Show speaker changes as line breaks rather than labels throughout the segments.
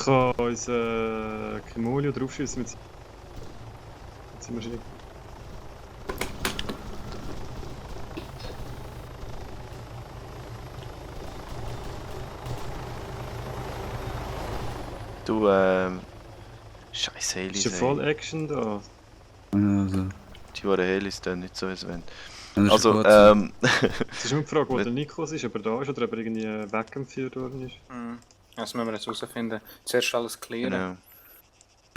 kann uns Kimolio draufschießen mit seiner Maschine.
Du, scheiß Helis,
Ist ja voll Action da.
Also,
Die Huren Helis tun nicht so, als wenn.
das ist
Also,
gut.
Es ist nur die Frage, wo der Nikos ist, ob er da ist oder ob er irgendwie weggeführt worden ist.
Das müssen wir jetzt herausfinden. Zuerst alles klären.
Genau.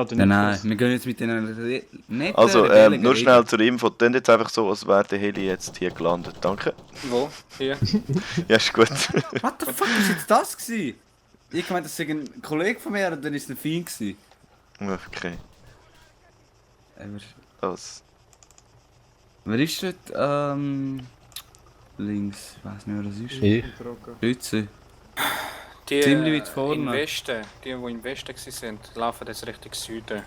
Ah, der
Nein,
Nikos.
wir gehen jetzt mit denen nicht
Also, nur schnell zur Info, tun jetzt einfach so, als wäre der Heli jetzt hier gelandet. Danke.
Wo? Hier?
Ja, ist gut.
What the fuck, was war jetzt das gewesen? Ich meinte, das war ein Kollege von mir und dann war es ein Feind gewesen.
Okay.
Wer ist dort? Links, ich weiß nicht, wer das ist.
Ich?
Lütze.
Die
Ziemlich weit vorne.
im Westen, die im Westen waren, laufen jetzt Richtung Süden.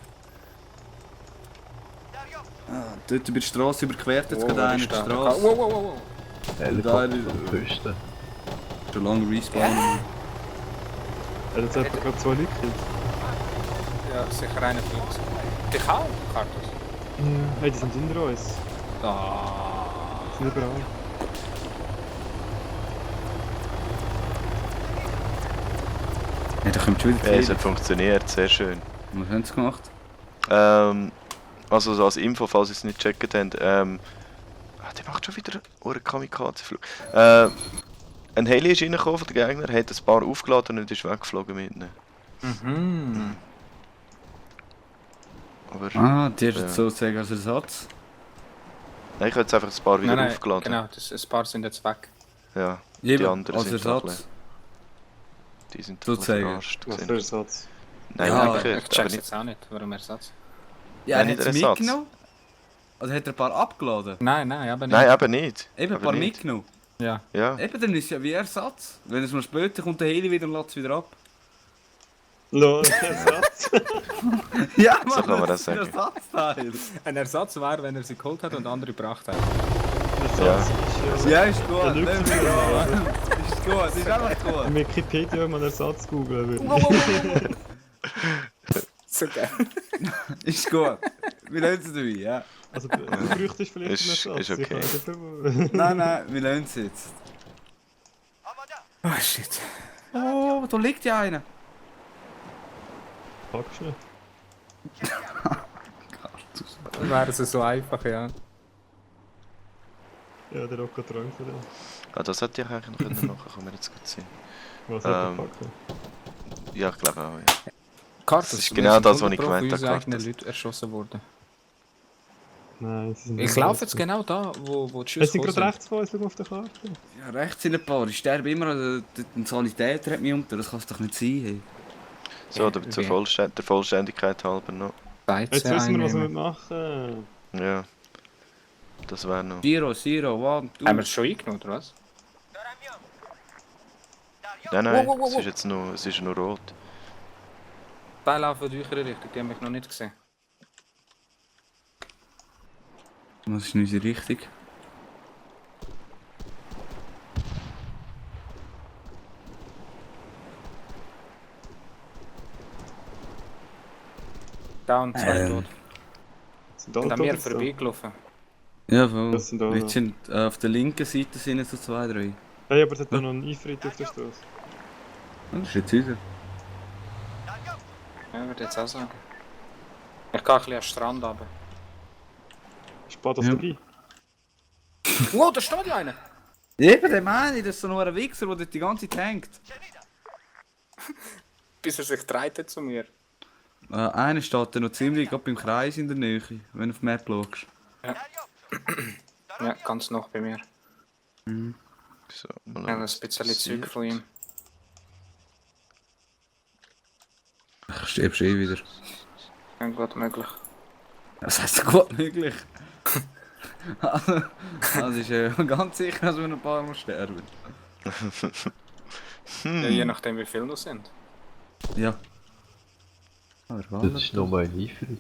Ah, dort über die Straße überquert jetzt gerade
wer
einer
ist
die
da?
Straße.
Wow.
Helikopter
Da-
von der Küste.
Schon lange respawnen.
Hat jetzt etwa gerade 2 Leute gekillt?
Ja, sicher einer von uns. Dich auch, Kartus?
Hey, die sind hinter uns.
Ah.
Die sind überall.
Ja, da kommt schon wieder
Ja, es
viel.
hat funktioniert, sehr schön.
Was haben sie gemacht?
Also so als Info, falls ihr es nicht gecheckt habt, der macht schon wieder einen Kamikaze-Flug. Ein Heli ist reingekommen von der Gegner, hat ein paar aufgeladen und ist weggeflogen mit ihnen.
Mhm.
Aber
Ah, die ist
Ja.
jetzt sozusagen als Ersatz.
nein, ich habe jetzt einfach ein paar wieder
Nein,
aufgeladen.
genau, ein paar sind jetzt weg.
Ja,
Eben,
anderen
als
sind doch
Ersatz.
die sind
Sozusagen.
verarscht
Was
gewesen.
für ein Satz.
Nein,
Ja,
umgekehrt,
Ich
aber
check's
nicht.
jetzt auch nicht, warum Ersatz.
Ja,
Nein,
er
nicht
hat es
Ersatz.
mitgenommen. Also hat er ein paar abgeladen.
Nein, aber nicht.
Nein, eben nicht.
Eben ein
Aber
paar
nicht.
mitgenommen.
Ja.
Ja,
Eben, dann ist es ja wie Ersatz. Wenn es mal später kommt, der Heli wieder und lässt es wieder ab.
Lol, Satz.
Ja,
so kann man das
ist ein
sagen.
Ersatzteil.
Ein Ersatz wäre, wenn er sie geholt hat und andere gebracht hat.
Ja.
Ja, ist gut.
Der
Nehmen
Lügt
wir an. Ist gut, ist einfach gut.
Wikipedia, wenn man Ersatz googeln würde.
So geil.
Ist gut. Wir lassen es dabei, ja.
Also, du bräuchtest vielleicht
Ist-
einen Ersatz.
ist okay.
Ich weiß nicht,
Nein, wir lassen es jetzt.
Oh shit.
Oh, da liegt ja einer.
Packst du nicht.
Wäre es so einfach, ja.
Ja, der Rocco träumt von dem.
Ah, das hätte ich eigentlich noch können machen, kann man jetzt gut sehen.
Was hat er
Ähm,
packen?
Ja, ich glaube auch, ja.
Kartus,
Das ist genau das, was ich gemeint habe,
unsere eigenen
Kartus.
Leute erschossen worden.
Nein, sie sind
Ich
nicht
laufe
raus.
jetzt genau da, wo die
Es
Schüsse
sind
gekommen
gerade rechts von uns, schau mal auf der Karte.
Ja, rechts sind ein paar. Ich sterbe immer. Ein Sanitäter hat mich unter. Das kann es doch nicht sein. Hey.
So, der, zur der Vollständigkeit halber noch.
Jetzt wissen wir, was wir
Einnehmen.
machen.
Ja. Das wäre noch.
Zero, 1, 2.
Haben wir es schon eingenommen, oder was?
Nein,
Wow.
es ist jetzt nur, es ist nur rot.
Die laufen in eure Richtung, die haben mich noch nicht gesehen.
Was ist denn unsere Richtung?
Down, zwei tot.
Sind alle
Und an
tot
mir
jetzt da?
vorbeigelaufen.
Ja, voll.
Das sind alle.
Jetzt sind, auf der linken Seite sind jetzt so 2, 3.
Hey, aber es hat da noch einen Einfried auf der Straße.
Das ist jetzt unser.
Ja, würde ich jetzt auch sagen. Ich gehe ein bisschen am Strand runter.
Spart das
Ja.
dabei?
Wow, da steht ja einer!
Eben, der meine ich, das ist so nur ein Wichser, der dort die ganze Zeit hängt.
Bis er sich dreht hat zu mir.
Einer steht da noch ziemlich gerade beim Kreis in der Nähe, wenn du auf die Map schaust.
Ja, ganz noch bei mir.
So, mal
Ich habe ein bisschen Zeug von ihm.
Ach, stirbst eh wieder.
Ja, gut möglich.
Das heisst gut möglich. Also, das ist ganz sicher, dass wir noch ein paar Mal sterben.
Ja, je nachdem wie viele noch sind.
Ja. Aber warte.
Das ist nochmal ein Einfried.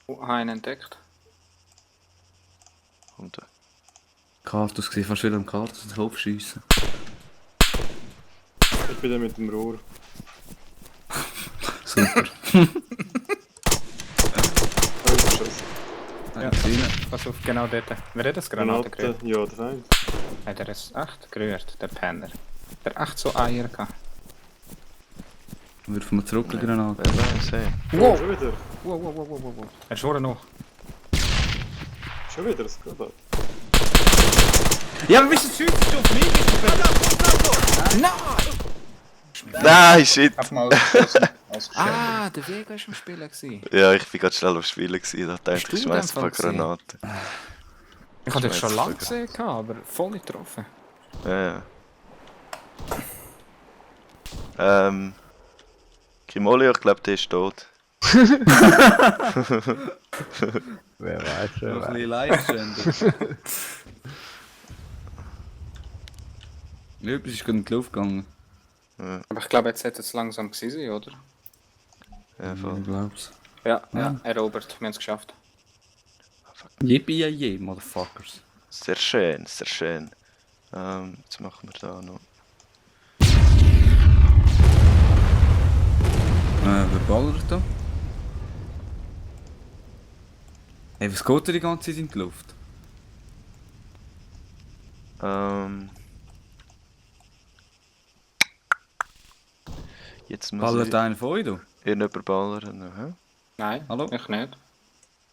Oh, habe einen entdeckt.
Und,
Kartus gesehen, fast wieder am Kartus den Kopf schiessen.
Ich bin da mit dem Rohr.
Super.
Ja, pass auf, genau dort. Wer hat das Granate gerührt?
Ja, der Feind.
Hat er es echt gerührt, der Penner? Der echt so Eier gehabt.
Wirfen wir zurück eine Granate.
Wer weiß, ey.
Oh, schon wieder.
Wow. Er ist schon noch.
Schon wieder, das geht ab.
Ja, aber bist du schützt auf mich?
Nein, shit!
Hab mal ausgeschossen.
Ah, der Vega war im Spiel.
Ja, ich bin gerade schnell auf Spielen gewesen. Da dachte ich,
Bist du
ich schmeiß ein paar
in dem Fall
Granaten.
Ich hatte dich
Ich
schon
weiß,
lange
das
gesehen, aber voll nicht getroffen.
Ja. Kimoli, ich glaube, der ist tot.
Wer weiß, wer
Noch ein
weiß.
bisschen Leidenschaft. Etwas ist gerade in die Luft gegangen.
Aber ich glaube, jetzt hätte es langsam gewesen sein, oder?
Ja, voll.
Ich glaub's.
Ja,
Ja.
erobert. Wir haben es geschafft.
Yippie Motherfuckers.
Sehr schön, sehr schön. Jetzt machen wir da noch.
Wer ballert da? Hey, was geht da die ganze Zeit in die Luft?
Jetzt muss
Ballert
ich
einer von euch, du?
irgendjemand ballern. Hä?
Nein,
Hallo?
ich nicht.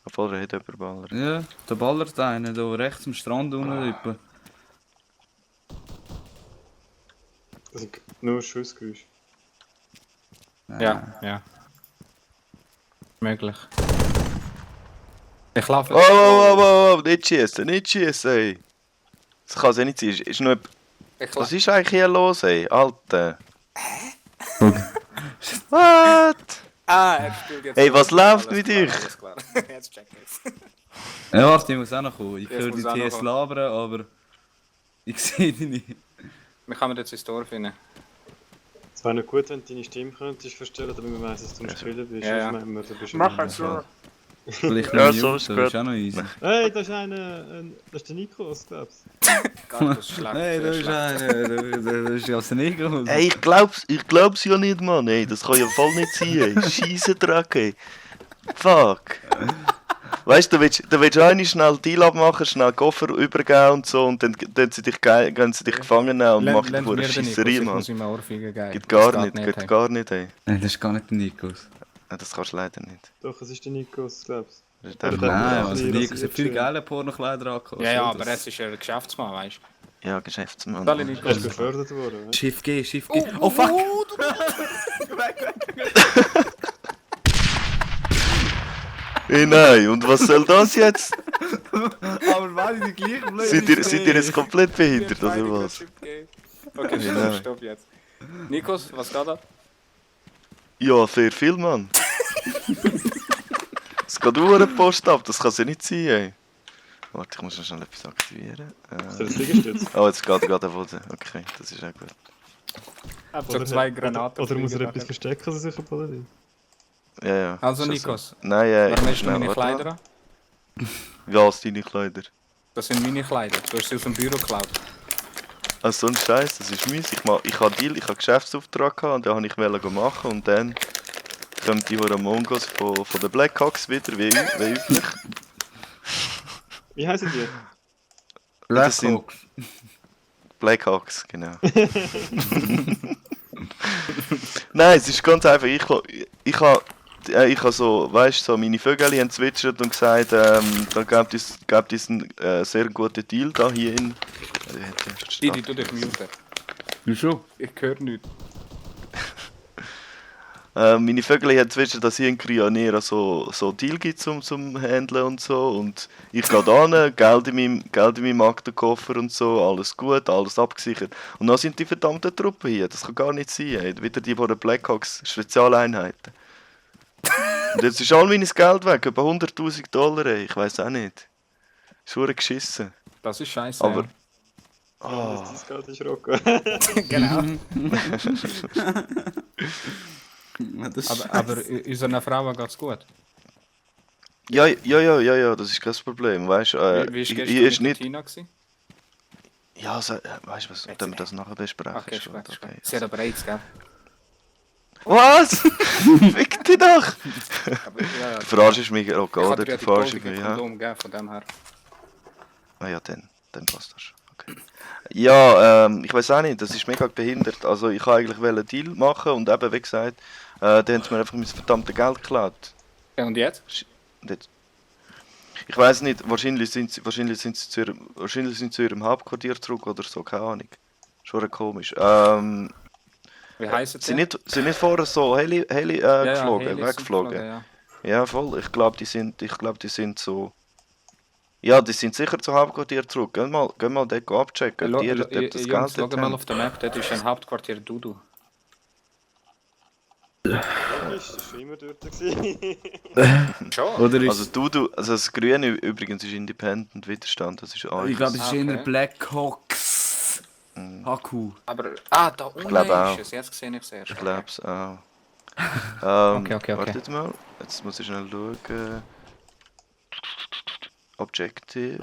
Obwohl, er hat jemand ballern.
Ja, da ballert einer, da rechts am Strand unten.
Das sind nur Schussgeräusche.
Ja. Möglich. Ich laufe.
Oh, nicht schießen, ey! Das kann es ja nicht sein. Ist noch was ist eigentlich hier los, ey? Alter! What?
Ah, er spielt jetzt.
Ey, was läuft
Alles
mit
klar,
euch?
alles klar. Jetzt check ich's.
Ja, warte, ich muss auch noch kommen. Ich
Ja,
höre
ich
die
muss auch noch
TS
kommen.
labern, aber ich sehe die nicht.
Wir können jetzt ins Dorf finden.
Es wäre noch gut, wenn du deine Stimme könntest verstellen, damit man weiss, dass du am
Ja.
Spielen bist.
Ja, ja.
Sonst meinen wir, du bist
Mach
am-
es so.
Vielleicht
Ja,
noch
so
Mute,
ist
das
gut.
ist auch noch easy.
Hey, da ist einer, das ist der Nikos, glaubst
Das ist schlecht.
Hey, da
sehr
ist
schlecht.
einer, da ist aus der Negro.
Ey, ich glaub's ja nicht, Mann, ey. Das kann ja voll nicht sein, ey. Scheisse Dreck, ey. Fuck. Weißt du, da willst du eine schnell Deal abmachen, schnell Koffer übergeben und so, und dann gehen sie dich gefangen nehmen und machen dich vor eine Scheisserei, Mann. Geht gar nicht, ey.
Nein, das ist gar nicht der Nikos.
Ja, das kannst du leider nicht.
du? Doch, es ist der Nikos, glaubst
Das ist
Oder
einfach
der-
Nein,
Ja,
also
ja,
Nikos
das
hat viel
ist
geile Pornokleider angehabt.
Ja, aber es ist ein Geschäftsmann, weißt du?
Ja, Geschäftsmann.
Alle
du? Er ist
Nikos.
befördert worden, weißt
Schiff G. Oh fuck!
Ey, nein, und was soll das jetzt?
Aber war die gleiche blöde
Seid ihr jetzt komplett behindert, oder was?
Okay,
Nein.
stopp jetzt. Nikos, was geht da?
Ja, sehr viel, Mann. Es geht nur eine Post ab, das kann ja nicht sein, ey. Warte, ich muss noch schnell etwas aktivieren.
du? Ist das Liegestütz?
Oh, jetzt geht er gerade auf Boden. Okay, das ist auch gut.
So zwei Granaten.
Oder muss er
fliegen
etwas verstecken, dass er sich abholen
Ja, ja.
Also
Ist das
Nikos,
So? Nein, ja,
warum hast du
schnell,
meine
warte mal.
Kleider an?
Was, deine Kleider?
Das sind meine Kleider. Du hast sie aus dem Büro geklaut.
Ah, so ein Scheiß, das ist meins. Ich habe Geschäftsauftrag gehabt und den wollte ich machen und dann kommen die Mongos von den Blackhawks wieder, wie üblich.
Wie heißen die?
Das sind Blackhawks, genau. Nein, es ist ganz einfach. Ich habe so, weißt du, so meine Vögel haben zwitschert und gesagt, da gibt es einen sehr guten Deal da hier in.
Didi, tu dich muten.
Wieso?
Ich höre nichts.
Meine Vögel haben zwitschert, dass hier in Krianera so Deal gibt zum Handeln und so. Und ich gehe da hin, Geld in meinem Aktenkoffer und so, alles gut, alles abgesichert. Und dann sind die verdammten Truppen hier, das kann gar nicht sein. Ey. Wieder die von den Blackhawks, Spezialeinheiten. Und jetzt ist all mein Geld weg, etwa $100.000, ey. Ich weiß auch nicht. Ist verdammt geschissen.
Das ist scheiße.
Aber.
Oh.
Oh.
Das geht ist Rocco.
Genau.
Das
aber unserer Frau geht's gut.
Ja, das ist kein Problem, weißt du.
Wie ist
Hier
gestern
ist
mit
nicht.
Tina gewesen?
Ja, weißt du was, wenn wir das nachher besprechen?
Okay,
ist gut,
ist gut.
okay.
Sie hat aber AIDS, gell?
Was? Fick dich doch!
Aber, ja,
Du verarschst mich, oh
ich habe
Gott,
dir
du
ja die
verarschst
goldige
mich, ja.
Kondom gegeben, von dem her.
Ah ja, dann passt das. Okay. Ja, ich weiß auch nicht, das ist mega behindert. Also ich wollte eigentlich einen Deal machen und eben, wie gesagt, dann haben sie mir einfach mein verdammtes Geld geklaut.
Ja, und jetzt?
Und jetzt- Ich weiß nicht, wahrscheinlich sind sie zu ihrem Hauptquartier zurück oder so, keine Ahnung. Schon komisch.
Wie heisst
Sind nicht vorher so Heli geflogen,
Heli sind
weggeflogen?
ja.
Ja, voll. Ich glaube, die sind so. Ja, die sind sicher zum Hauptquartier zurück. Geh mal dort abchecken, ob die ob das
Jungs,
Geld
schau
dort
mal
haben.
auf der Map, dort ist ein Hauptquartier Dudu.
Logisch, das war immer dort. gewesen.
Schon?
Oder ist...
Also das Grüne übrigens ist Independent Widerstand, das ist
ich glaube, es ist
Okay.
eher Black Hawks.
Mhm.
HQ.
Aber, da unten
glaub auch.
ist es, jetzt sehe ich es erst.
Ich glaube es auch.
Okay.
Wartet mal, jetzt muss ich schnell schauen. Objective.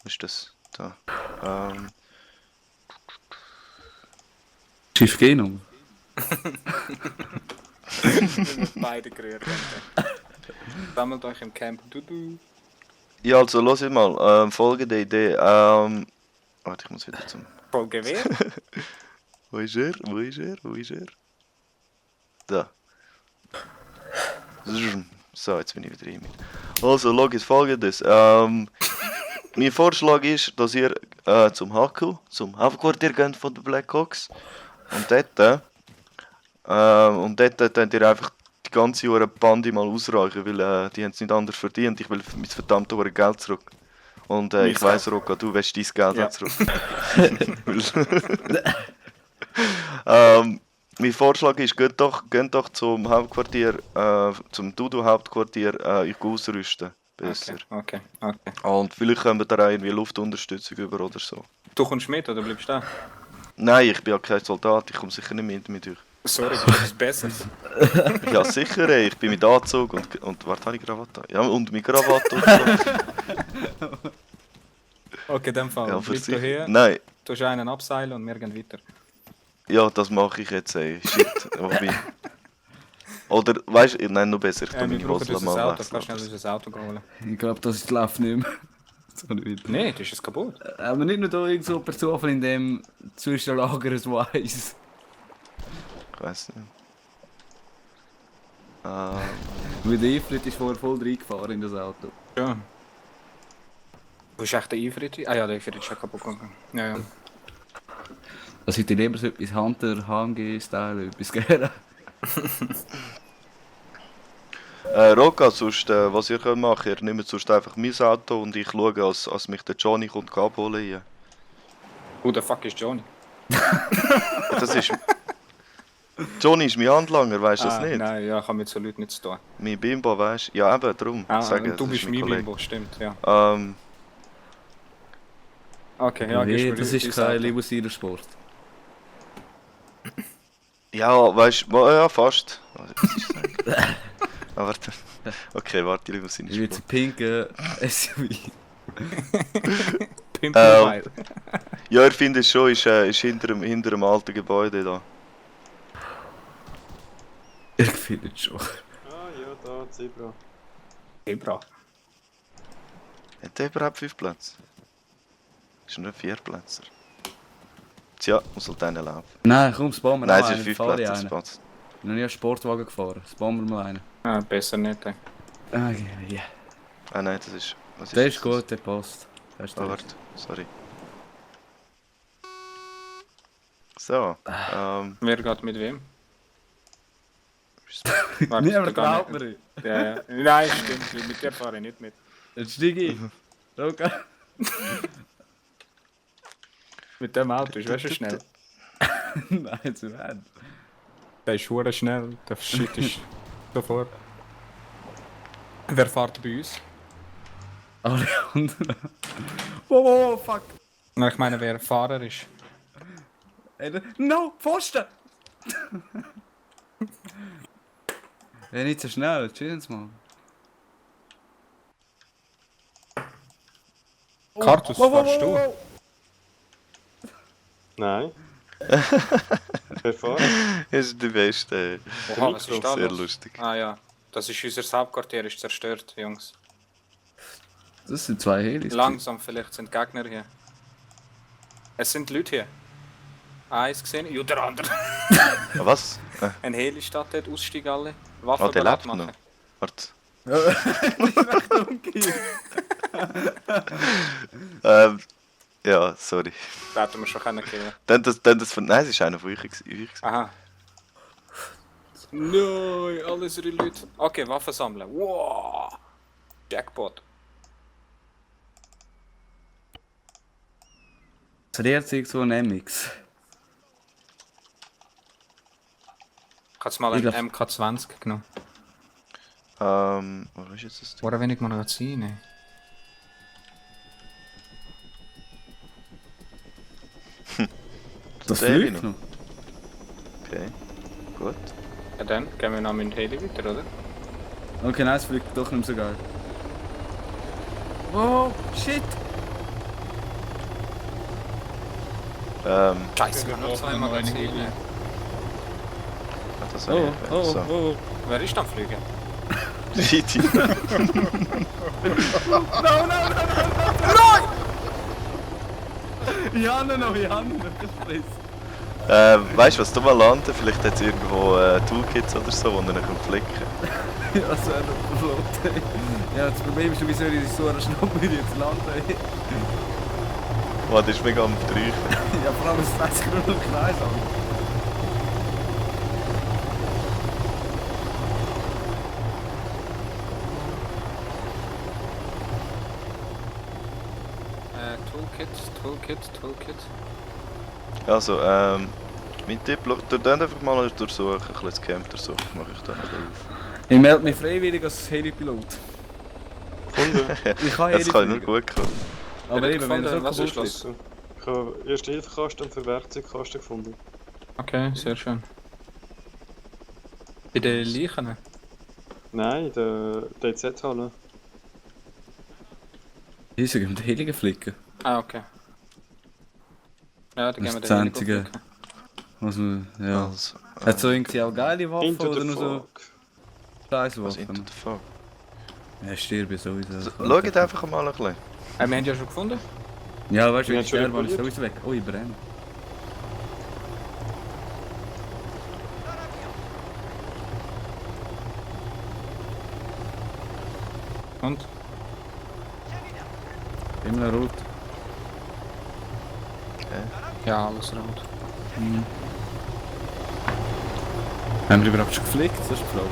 Was ist das? Da.
Schiff Genum.
Beide gerührt. Sammelt euch im Camp Dudu.
Ja, also los mal, folgende Idee. Warte, ich muss wieder zum.
Voll Gewehr?
Wo ist er? Wo ist er? Wo ist er? Da. So, jetzt bin ich wieder rein. Also, Log ist folgendes. Mein Vorschlag ist, dass ihr zum HQ, zum Hauptquartier geht von den Black Hawks. Und dort könnt ihr einfach die ganze Jahre Bande mal ausreichen, weil die haben es nicht anders verdient. Ich will mein verdammtes hohe Geld zurück. Und ich weiss, Rocco, du willst dein Geld
Ja.
auch zurück. Mein Vorschlag ist, geht doch zum Hauptquartier, zum Dudu-Hauptquartier, euch ausrüsten. Besser.
Okay.
Und vielleicht können wir da auch irgendwie Luftunterstützung über oder so.
Du kommst mit oder bleibst da?
Nein, ich bin ja kein Soldat, ich komme sicher nicht mit euch.
Sorry, das ist besser.
Ja, sicher, ey, ich bin mit Anzug und warte, habe ich Krawatte? Ja, und mit Krawatte und so.
Okay, in dem Fall.
Ja,
Bleib
sicher.
du hier,
Nein,
du hast einen abseilen und wir gehen weiter.
ja, das mache ich jetzt, ey. Shit, wobei. Oder, weißt du, nein, noch besser, ich tu
wir
meine
brauchen
Hosel
unser
mal
Auto,
wechseln.
kannst schnell unser Auto holen.
Ich glaube, das läuft nicht mehr. So nicht.
Nein, das ist kaputt.
Aber nicht nur da irgend so per Zufall in dem Zwischenlager ein Weiss.
Ich weiß nicht.
Weil der Ifrit ist vorher voll reingefahren in das Auto.
Ja. Wo ist echt der Ifrit? Ah ja, der Ifrit ist schon kaputt gegangen. Ja.
Also ich lieber so etwas Hunter, HMG-Style, etwas gerne.
Roca, sonst, was ihr könnt machen, ihr nehmt sonst einfach mein Auto und ich schaue, als mich der Johnny kommt abholen hier.
Who the fuck ist Johnny?
Das ist... Johnny ist mein Handlanger, weißt du das nicht?
Nein, ja, ich habe mit so Leuten nichts zu tun.
Mein Bimbo, weißt du? Ja, eben, darum.
Und du
das
bist
ist
mein
Kollege.
Bimbo, stimmt, ja. Okay, ja,
Nee,
gibst mir
das
dein
ist kein
Auto.
Limousinensport.
Ja, weißt du, ja, fast. Was ist das? Ah, warte. Okay, warte, ich muss
Ich will zu pinken SUV.
Pimp Mobile.
Ja, ich finde es schon, ist hinter dem alten Gebäude da.
Ich finde es schon.
Ah, ja, da, Zebra.
Zebra.
Hat der überhaupt 5 Plätze? Ist nur 4 Plätze. Tja, muss halt einen laufen.
Nein, komm, spawn wir
Nein,
noch
es
einen.
ist 5
Fahr ich
Plätze, das
einen.
passt.
Ich bin noch nie einen Sportwagen gefahren. Spawn wir mal einen.
Ah, besser nicht. Ey.
Okay, ja.
Ah nein, das ist... Was
Der
das?
ist gut, der passt. Der ist
Oh,
drin.
warte, sorry. So,
Wer geht mit wem? Warte,
Niemand
da
glaubt
geht
mir.
nicht. Ja. Nein, stimmt, mit dir fahre ich nicht mit.
Jetzt steig ich. Okay.
Mit dem Auto ist schon schnell.
Nein, zu weit.
Der ist hure schnell, der Shit ist sofort. Wer fährt bei uns?
Alle anderen. Oh, fuck.
Na, ich meine, wer Fahrer ist.
No, Pfosten! Ja, nicht so schnell, chillen's mal.
Kartus, fahrst du?
Nein. Wer fährt?
Das ist die beste.
Oha, was ist da
Sehr
los?
lustig.
Ah ja, das ist unser Hauptquartier, ist zerstört, Jungs.
Das sind 2 Helis.
Langsam, vielleicht sind Gegner hier. Es sind Leute hier. Eins gesehen, ja der andere.
Ah, was?
Ein Heli steht dort, aussteigen alle.
Oh,
Waffen
der
bereit
lebt noch.
machen.
Warte.
Ja.
Ja, sorry.
Da hätten wir schon können killen.
Nein, es ist einer von euch. gewesen.
Aha. Nein, alles ihre Leute. Okay, Waffen sammeln. Wow! Jackpot.
Das Rehrzeug so ein MX.
Kannst mal
Ich
einen
glaub-
MK20 genommen.
Wo ist jetzt das Ding?
Oder wenig Magazine.
Das
Der Heli
fliegt
noch?
noch.
Okay, gut.
Ja dann gehen wir noch mit dem Heli weiter, oder?
Okay, nein, es fliegt doch nicht so geil. Oh, shit!
Scheiße, wir haben noch 2 Magazine.
Das
Oh,
war
oh,
so.
oh.
Wer ist am Fliegen?
Riti.
Ja, noch, ja, noch.
Weißt du, was du mal landen? Vielleicht hat es irgendwo Toolkits oder so, die ihr flicken könnt.
Ja, das wäre doch flott. Ja, das Problem ist, wie soll ich so einer Schnappe jetzt landen?
Oh, das ist mega am Vertreichen.
Ja, vor allem es dreht sich nur noch Kreis an.
Toolkit.
Also, mein Tipp, du dann einfach mal durchsuchen, ein bisschen das Camp durchsuchen, mache ich dann ein bisschen auf.
Ich melde mich freiwillig als Helipilot.
Gefunden.
Ich kann
Das kann nur
fliegen.
gut kommen.
Aber eben, wenn er so
Was ist
kaputt
los?
ist.
Ich habe erste Hilfekasten für Werkzeugkasten gefunden.
Okay, sehr schön. Bei den Leichen?
Nein, der DZ-Halle.
Hier ist mit Heli flicken.
Ah, okay. Ja, dann
Das
gehen wir
ist
den
das
Heli
Einzige.
fliegen.
Was man, ja.
Also,
Hat so irgendwie auch geile Waffen
Into
oder
the
nur so
fog.
was into
Scheißwaffen?
the fuck?
Ja, stirb ich sowieso.
Schaut einfach mal ein bisschen.
Wir haben ja schon gefunden.
Ja, weißt du,
Wir
wenn
haben
ich
schon
sterbe, ist
repariert.
sowieso weg. Oh, ich brenne.
Und?
Immer rot.
Ja, alles rot.
Haben wir überhaupt schon geflickt? Das ist die Frage.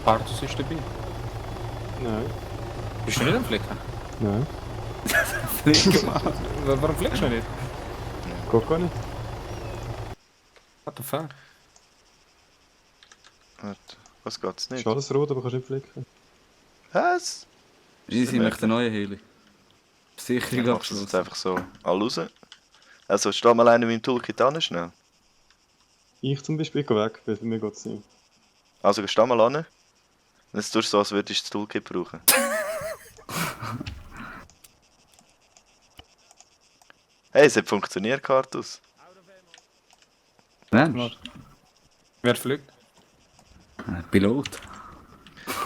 Partus ist dabei.
Nein.
Bist du nicht am Flicken?
Nein.
Flicken, Mann.
Warum flickst du nicht?
Geht gar nicht.
What the fuck?
Warte, was geht's nicht?
Ist alles rot, aber kannst nicht flicken.
Was?
Easy, möchte einen neuen Heli. Sicherung
Ich mach das jetzt
abgeschlossen.
einfach so. All raus. Also, steh mal einer mit dem Toolkit an, schnell.
Ich zum Beispiel gehe weg, weil mir geht's nicht.
Also, steh mal an. Jetzt tust du so, als würdest du das Toolkit brauchen. Hey, es hat funktioniert, Kartus.
Mensch,
Wer fliegt?
Pilot.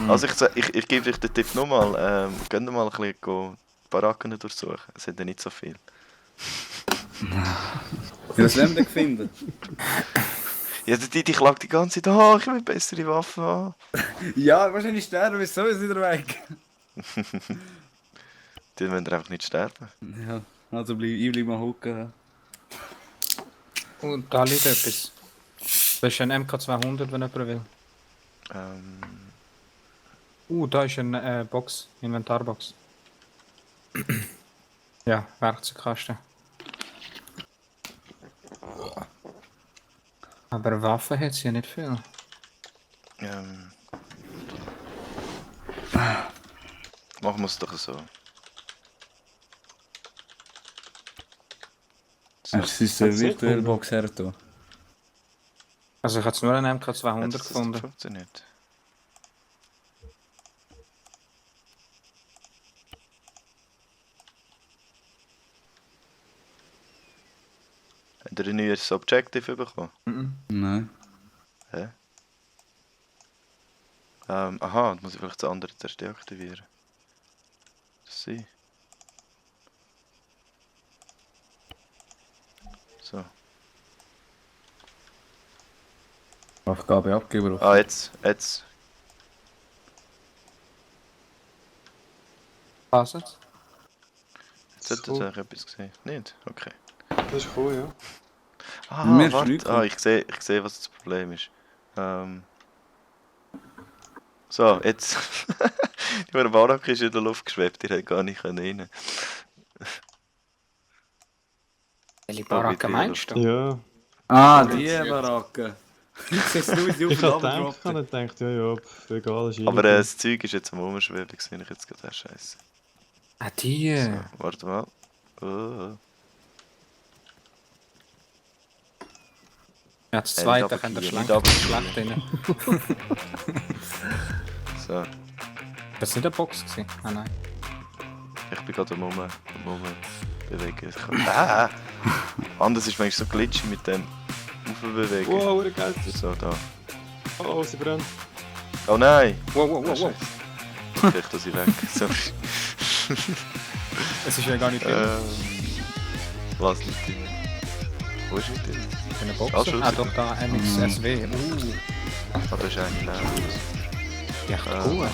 Also, ich gebe euch den Tipp nochmal. Gehen mal ein bisschen die Baracken durchsuchen. Es hat ja nicht so viel.
Wie das werden wir finden?
Ja, die klagt die ganze Zeit, oh, ich will bessere Waffen haben.
Ja, wahrscheinlich sterben, ist sowieso wieder weg.
Die wollen einfach nicht sterben.
Ja, also ich bleib mal hocken.
Und da liegt etwas. Das ist ein MK200, wenn jemand will. Da ist eine Box, Inventarbox. Ja, Werkzeugkasten. Aber Waffen hat sie ja nicht viel.
Machen wir es doch so.
Es ist eine virtuelle Box her da.
Also ich habe jetzt nur einen MK200
Hat das
gefunden.
funktioniert? Habt ihr ein neues Objective bekommen?
Nein.
Hä? Aha, dann muss ich vielleicht das andere zuerst deaktivieren. Das sie. So.
Aufgabe abgeben.
Ah, jetzt. Jetzt.
Was jetzt?
Jetzt hat
So.
er etwas gesehen. Nicht? Okay.
Das ist cool, ja.
Ah,
Mir ist
warte.
nichts
Ah, ich sehe, was das Problem ist. So, jetzt. Die Baracke ist in der Luft geschwebt, die hat gar nicht rein.
Welche
Oh,
Baracke
wie
meinst du?
Ja.
Ah, die Baracke. Ich sehe es nur, die
Ich
auf
hab
den
gedacht, ich hab gedacht, ja, egal, ist
Aber das Zeug ist jetzt am Umschweben, sehe ich jetzt gerade. Scheiße.
Ah, die.
So, warte mal. Oh.
Ja, das zweite
aber
kann der
hier
schlank
nicht
schlecht rein.
So,
Das war nicht eine Box gewesen. Ah nein.
ich bin gerade am bewegen. Anders ist manchmal so glitchy mit dem Aufbewegen.
Wow, geil.
So, da.
Oh, sie brennt.
Oh nein!
Wow, wow,
Oh,
wow, wow.
Scheiße. Vielleicht dass ich weg. Sorry.
Es ist ja gar nicht drin.
Was nicht drin? Wo ist nicht drin?
In der Box.
Ah, schon
Ah, doch, da MXSW.
Ah, da ist eine leer.
Ja, echt cool.